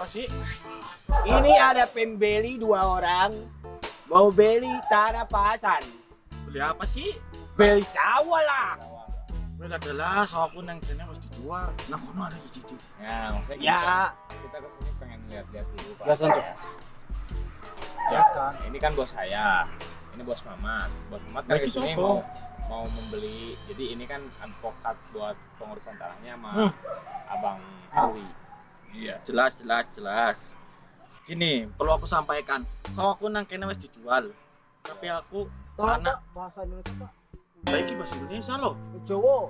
Apa sih? Ini ada pembeli 2 orang mau beli tanah Pak Hasan. Beli apa sih? Beli sawah lah. Beli adalah sawahku nang kene harus dijual. Nang kono ada cici. Ya, maksudnya ya. Kita kesini pengen lihat-lihat dulu Pak. Ya, ya, ini kan bos saya. Ini bos Mamat. Bos Mamat kan kesini mau membeli. Jadi ini kan advokat buat pengurusan tanahnya sama Abang Alwi. Iya, jelas. Gini, perlu aku sampaikan. Sawahku nang kene wis dijual. Tapi aku anak bahasa Indonesia, Pak. Baiki bahasa Indonesia loh. Jawa.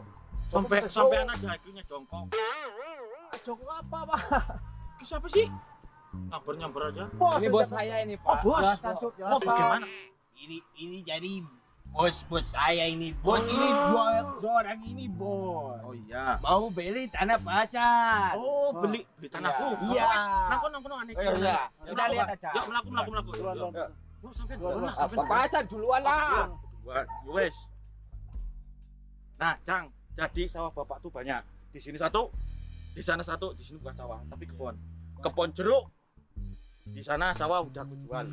Sampai anak jaginya jongkok. Jongkok apa, Pak? Ki siapa sih? Nyamper-nyamper aja. Bos, ini bos saya ini, Pak. Oh, bos. Jelaskan, Oh, bagaimana? Ini jadi bos saya ini. Bos ini 2 orang ini, bos. Oh iya. Mau beli tanah pasar. Oh, beli tanahku. Iya. Nang kono aneh. Iya. Udah lihat aja. Yuk, melaku. Yuk, sampai duluan. Pak Hasan duluan lah. Wes. Nah, Cang, jadi sawah bapak tuh banyak. Di sini satu, di sana satu, di sini bukan sawah, tapi kebun. Kebun jeruk. Di sana sawah udah aku jual.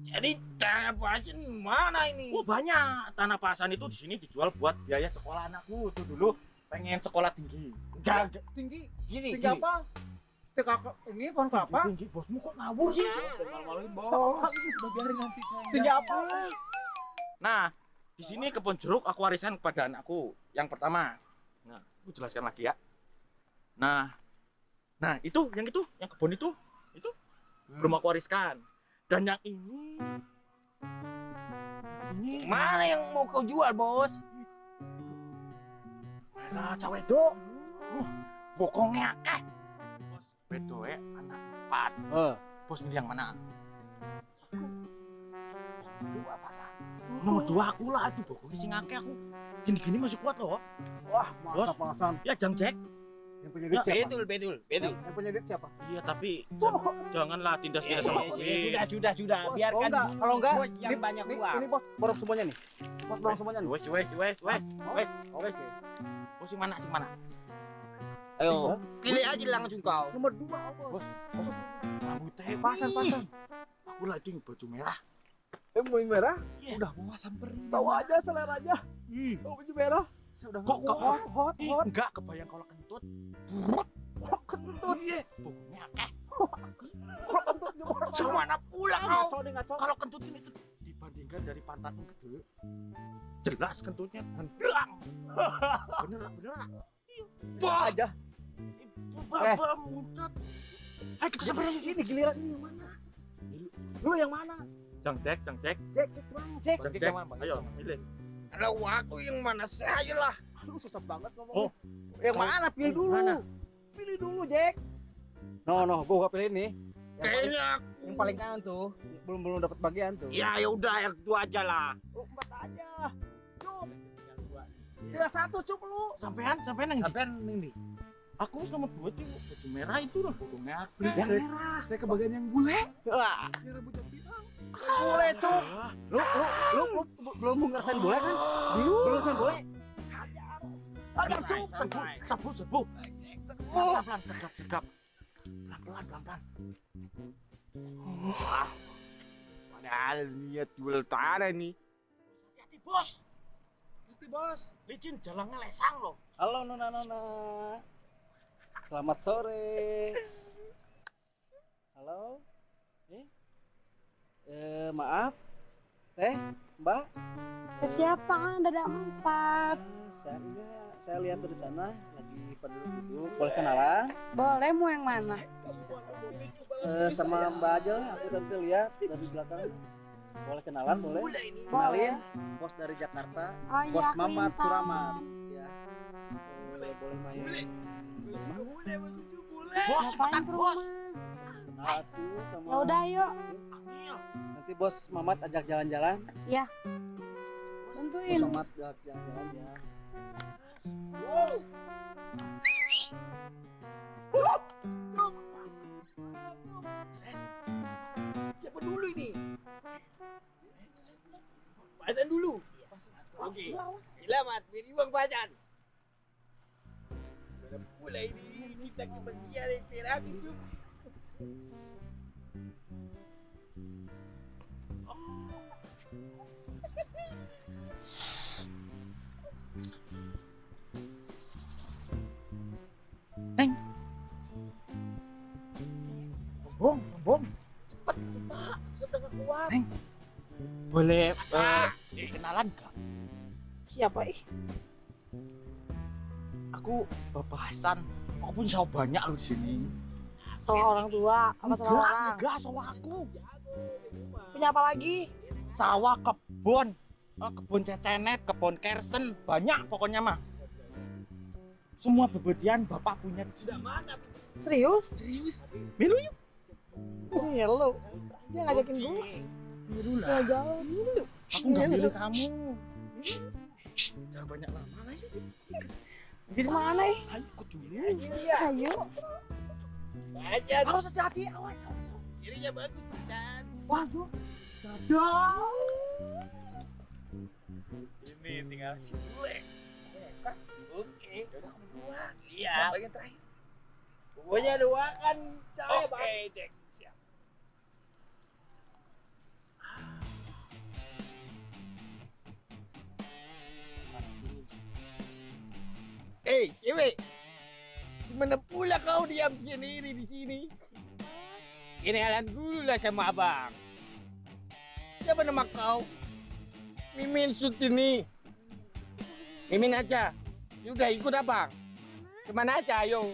Jadi tanah Pak Hasan mana ini? Oh, banyak. Tanah Pak Hasan itu di sini dijual buat biaya sekolah anakku. Itu dulu pengen sekolah tinggi. Enggak tinggi. Gini, tinggi apa? Ini pohon kelapa. Tinggi, bosmu kok ngawur sih? Malu-maluin, bos. Udah biarin nanti saya. Tinggi apa? Nah, di sini kebun jeruk aku warisan kepada anakku yang pertama. Nah, aku jelaskan lagi ya. Nah, itu yang kebun itu belum aku wariskan. Dan yang ini mana yang mau kau jual, bos? Mana cawe dok? Bokongnya akeh. Bos, bedoe anak 4. Bos milih yang mana? Aku 2 pasang. Nomor 2 aku lah, itu bokongnya sing akeh aku. Gini-gini masih kuat loh. Wah, mantap Pak Hasan. Ya, Jang Jack. Yang punya duit siapa? Betul. Yang punya duit siapa? Iya, tapi janganlah tindas kita sama duit. Sudah. Biarkan. Kalau enggak, bos yang banyak uang. Ini bos borong semuanya nih. Bos borong semuanya nih. Wes. Bos sing mana, Ayo, pilih aja langsung kau. Nomor 2, bos. Rambutnya Pasan. Aku lah itu yang baju merah. Baju merah? Yeah. Udah mau samperin. Tahu aja seleranya. Oh, baju merah. Saya udah kok hot. Enggak kebayang kalau kentut. Kalau kentut. Iya, bokongnya akeh. Kalau kentut gimana pulang kau? Kalau kentut ini tuh dibandingkan dari pantatmu gede. Jelas kentutnya nendang. Bener. Wah aja. Itu bapak mutat. Ayo kita samperin ini giliran ini yang mana? Lu yang mana? Jang Jack. Jack mana? Jack. Ayo, pilih. Kalau aku yang mana saja lah. Lu susah banget ngomongnya. Oh, yang mana? Pilih dulu. Mana? Pilih dulu, Jack. No, gua gak pilih ini. Kayaknya aku yang paling kanan tuh belum dapat bagian tuh. Ya udah yang 2 aja lah. Lu 4 aja. Cuk. Udah 1 cuk lu. Sampean yang Sampean ini. Aku nomor 2 tuh baju merah itu loh, bokongnya aku. Yang merah. Saya kebagian yang bule. Wah. Yang rambutnya pirang. Bule, cuk. Lu belum ngerasain bule kan? Belum ngerasain bule. Hajar. Cuk. Sebu. Pelan-pelan, segap. Pelan-pelan. Wah. Padahal niat jual tanah nih. Hati-hati, bos. Hati, bos. Licin jalannya lesang loh. Halo Nona. Selamat sore. Halo. Maaf. Teh, Mbak. Ke siapa? Ada 4. Saya lihat dari sana lagi pada duduk. Boleh kenalan? Boleh, mau yang mana? Sama Mbak aja lah, aku nanti lihat dari belakang. Boleh kenalan, boleh? Kenalin, bos dari Jakarta. Oh, iya, bos Mamat Suramat. Ya. Boleh main. Bos, cepetan bos. Kenal tuh sama. Ya udah yuk. Nanti bos Mamat ajak jalan-jalan. Ya. Tentuin. Bos Mamat ajak jalan-jalan ya. Siapa dulu ini? Pasan dulu. Oke. Selamat beri uang Pasan. Mulai ini kita kebagian yang terakhir. Neng. Bong, bong. Cepet, Pak. Saya udah gak kuat. Neng. Boleh kenalan gak? Siapa ih? Aku Bapak Hasan. Aku punya sawah banyak loh di sini. Sawah orang tua apa sawah orang? Enggak, sawah aku. Punya apa lagi? Sawah, kebun. Kebun cecenet, kebun kersen, banyak pokoknya mah. Semua bebedian Bapak punya di sini. Serius? Serius. Milu yuk. Iya lu. Dia ngajakin gue. Milu lah. Jalan. Milu. Aku nggak milih kamu. Jangan banyak lama lah yuk. Gimana ih? Ayo ikut dulu. Ayo. Awas hati-hati, awas, awas. Kirinya bagus, Dan. Waduh. Dadah. Ini tinggal si bule. Oke. Yaudah kamu dua. Iya. Siapa yang terakhir? Pokoknya dua kan saya, Bang. Oke, Jack. Siap. Cewek. Gimana pula kau diam sendiri di sini? Kenalan dulu lah sama abang. Siapa nama kau? Mimin Sutini. Mimin aja. Sudah ikut abang. Kemana aja, ayo.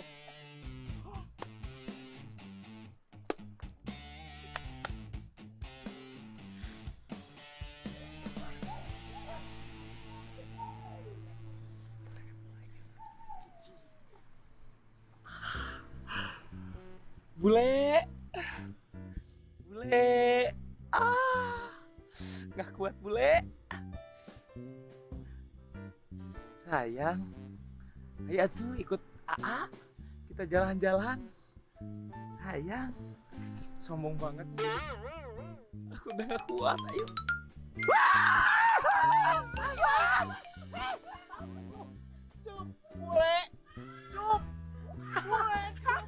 Bule, bule, ah, nggak kuat bule. Sayang, ayo tuh ikut AA, kita jalan-jalan. Sayang, sombong banget sih. Aku udah nggak kuat, ayo. Cup, bule, cup, bule, cup.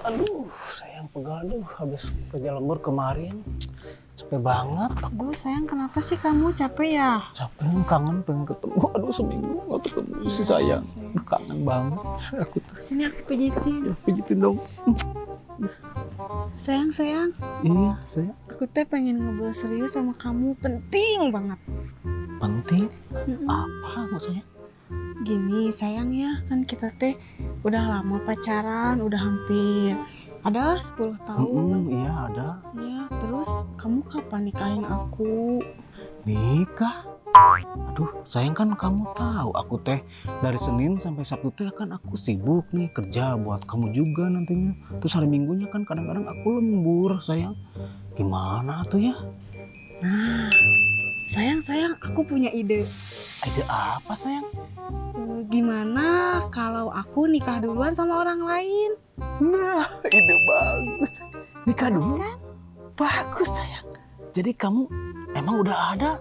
Aduh, sayang pegal, aduh, habis kerja lembur kemarin. Capek banget. Aduh, sayang, kenapa sih kamu capek ya? Capek, kangen pengen ketemu. Aduh, seminggu nggak ketemu si sayang. Aduh, kangen banget aku tuh. Sini aku pijitin. Ya, pijitin dong. Sayang, sayang. Iya, sayang. Aku teh pengen ngobrol serius sama kamu, penting banget. Penting? Apa maksudnya? Gini, sayang ya, kan kita teh udah lama pacaran, udah hampir adalah 10 tahun. Iya, ada. Iya, terus kamu kapan nikahin aku? Nikah? Aduh, sayang kan kamu tahu aku teh dari Senin sampai Sabtu teh kan aku sibuk nih kerja buat kamu juga nantinya. Terus hari Minggunya kan kadang-kadang aku lembur, sayang. Gimana tuh ya? Nah, sayang, sayang, aku punya ide. Ide apa, sayang? Gimana kalau aku nikah duluan sama orang lain? Nah, ide bagus. Nikah dulu? Kan? Bagus, sayang. Jadi kamu emang udah ada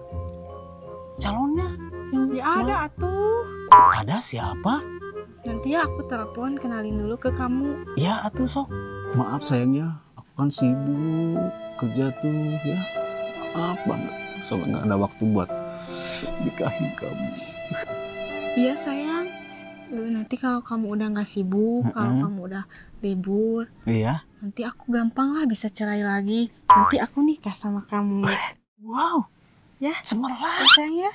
calonnya? Yang ya ada atuh. Ada siapa? Nanti ya aku telepon kenalin dulu ke kamu. Ya atuh sok. Maaf sayangnya, aku kan sibuk kerja tuh ya. Maaf banget, sampai nggak ada waktu buat nikahin kamu. Iya sayang, nanti kalau kamu udah nggak sibuk, kalau kamu udah libur, iya, nanti aku gampang lah bisa cerai lagi. Nanti aku nikah sama kamu. Wow, ya, cemerlang ya, sayang ya.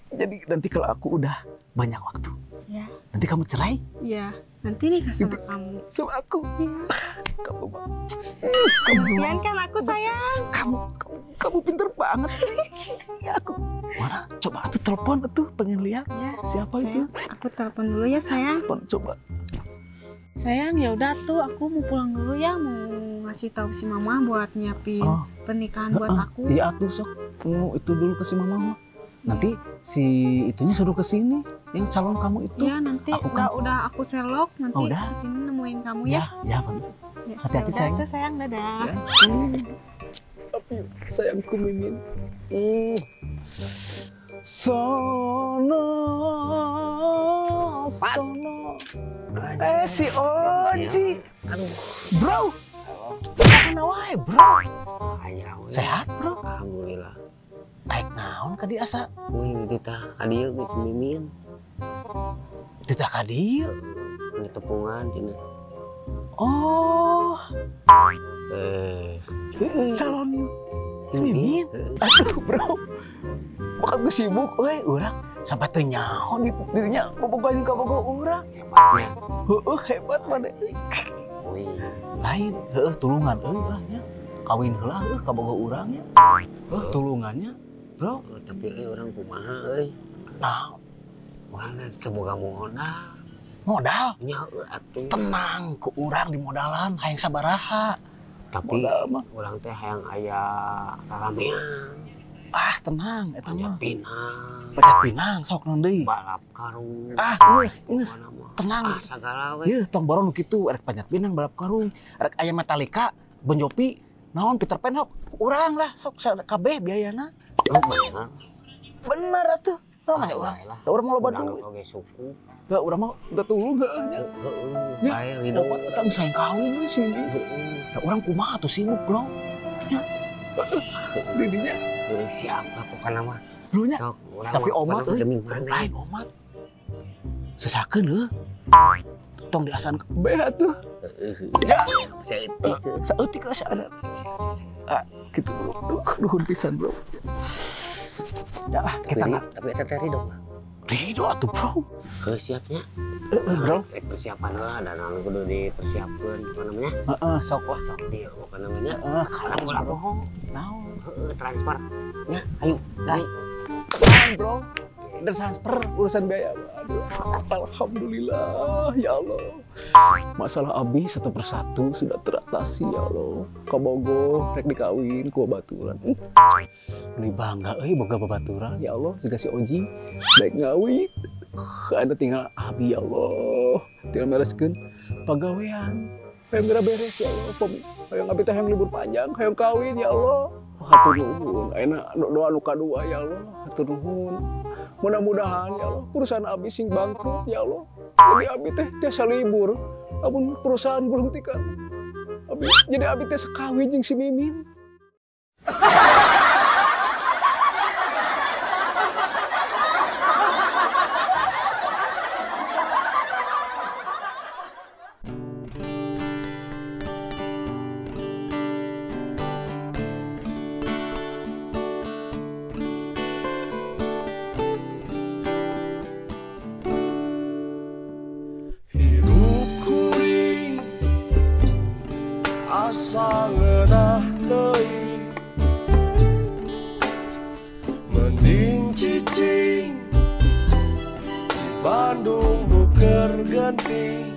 Jadi nanti kalau aku udah banyak waktu, ya, nanti kamu cerai? Iya, nanti nikah sama kamu. Sama aku? Iya. Kamu Pengertian kan aku sayang. Kamu pinter banget. Ya aku. Mana? Coba tuh telepon tuh, pengen lihat. Ya, siapa sayang, itu? Aku telepon dulu ya sayang. Telepon coba. Sayang, ya udah tuh aku mau pulang dulu ya, mau ngasih tahu si mama buat nyiapin pernikahan buat aku. Iya tuh sok. Mau itu dulu ke si mama. Nanti si itunya suruh ke sini, yang calon kamu itu. Iya, nanti aku kan, udah aku Sherlock, nanti ke sini nemuin kamu ya. Ya, bagus. Ya, Hati-hati sayang. Tuh, sayang, dadah. Ya. you, sayangku Mimin. Sono, sono. Si Oji. Aduh. Bro. Mana wae, bro? Sehat, bro? Alhamdulillah. Baik naon ka dieu asa? Wih, ditah ka dieu geus Mimin. Ditah ka dieu? Ini tepungan cenah. Oh. Salon Mimin. Aduh, bro. Bakal geus sibuk euy urang sampai teu nyaho di dirinya bobogoh jeung kabogoh urang. Hebatnya. Heueuh, hebat maneh. Wih. Lain, heueuh tulungan euy lah nya. Kawin heula heueuh kabogoh urang nya. Heuh tulungannya, bro. Tapi euy urang kumaha euy? Nah, urang teu boga modal. Modal? Nya heueuh atuh. Tenang, ku urang di modalan hayang sabaraha. Tapi modal mah urang teh hayang aya raramean. Ah, tenang eta mah. Pinang. Panjat pinang sok naon deui? Balap karung. Ah, geus, geus. Tenang. Ah, sagala we. Yeuh, tong boron nu kitu, rek panjat pinang balap karung, rek aya Metallica, Bon Jovi, naon Peter Pan hok urang lah sok kabeh biayana. Oh, bener. Bener atuh. Urang mah urang. Da urang mah loba duit. Oge suku. Da urang mah gak tulung heueuh nya. Heeh, bae ridho. Opat eta geus hayang kawin we si Mimin. Da urang kumaha atuh sibuk, bro. Nya. Didinya siap lah pokokna mah. Bro nya. Tapi omat euy, lain omat. Sesakeun heuh. Tong diasaan kabeh atuh. Ya, saeutik. Saeutik asa. Ah, gitu bro. Duh, nuhun pisan, bro. Ya lah, kita mah. Tapi eta teh ridho mah. Ridho atuh, bro. Heuh, siapnya. Heeh, bro. Persiapan lah, dan anu kudu dipersiapkeun apa namanya? Heeh, sok lah. Sok dieu apa namanya? Heeh, kalau ulah bohong. Naon? Heeh, transfer. Ya, ayo, dai. Tenang, bro. Udah transfer urusan biaya. Aduh, alhamdulillah ya Allah. Masalah abi satu persatu sudah teratasi ya Allah. Kabogoh rek dikawin ku babaturan. Meni bangga euy boga babaturan ya Allah siga si Oji daek ngawin. Ada tinggal abi ya Allah. Tinggal mereskeun pagawean. Hayang geura beres ya Allah. Hayang abi teh hayang libur panjang, hayang kawin ya Allah. Hatur nuhun. Ayeuna doa nu kadua ya Allah. Hatur nuhun. Mudah-mudahan ya Allah perusahaan abi sing bangkrut ya Allah. Jadi abi teh tiasa libur. Amun perusahaan gulung tikar. Abi jadi abi teh sekawin jeung si Mimin. Asa ngeunah teuing mending cicing di Bandung buker genting.